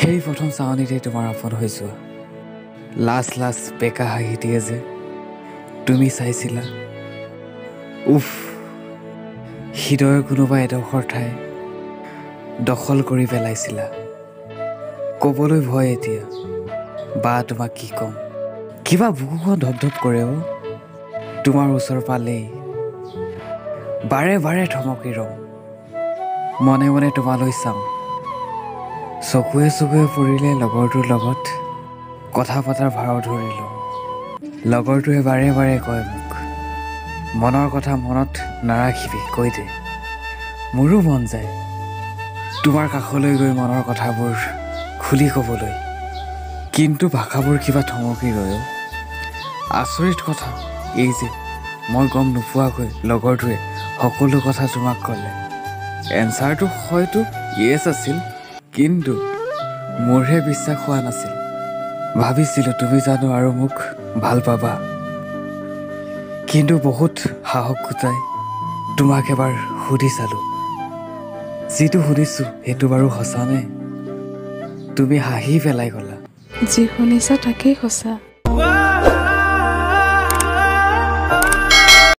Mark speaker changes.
Speaker 1: সেই প্ৰথম চাৱনিতেই তোমাৰ আপোন হৈ যোৱা লাজ লাজ বেকা হাঁহি দিয়ে যে তুমি চাইছিলা, উফ, হৃদয়ৰ কোনোবা এডোখৰ ঠাই দখল কৰি পেলাইছিলা। ক'বলৈ ভয় এতিয়া, বা তোমাক কি ক'ম, কিবা বুকুখন ধপ ধপ কৰে অ'। তোমাৰ ওচৰ পালেই বাৰে বাৰে থমকি ৰওঁ, মনে মনে তোমালৈ চাওঁ। চকুৱে চকুৱে পৰিলে লগৰটোৰ লগত কথা পতাৰ ভাৰ ধৰি লওঁ। লগৰটোৱে বাৰে বাৰে কয় মোক, মনৰ কথা মনত নাৰাখিবি, কৈ দে। মোৰো মন যায় তোমাৰ কাষলৈ গৈ মনৰ কথাবোৰ খুলি ক'বলৈ, কিন্তু ভাষাবোৰ কিবা থমকি ৰয় অ'। আচৰিত কথা এই যে মই গম নোপোৱাকৈ লগৰটোৱে সকলো কথা তোমাক ক'লে। এনচাৰটো হয়তো য়েছ আছিল, কিন্তু মোৰহে বিশ্বাস হোৱা নাছিল। ভাবিছিলোঁ তুমি জানো আৰু মোক ভাল পাবা, কিন্তু বহুত সাহস গোটাই তোমাক এবাৰ সুধি চালোঁ। যিটো শুনিছোঁ সেইটো বাৰু সঁচানে? তুমি হাঁহি পেলাই ক'লা,
Speaker 2: যি শুনিছা তাকেই সঁচা।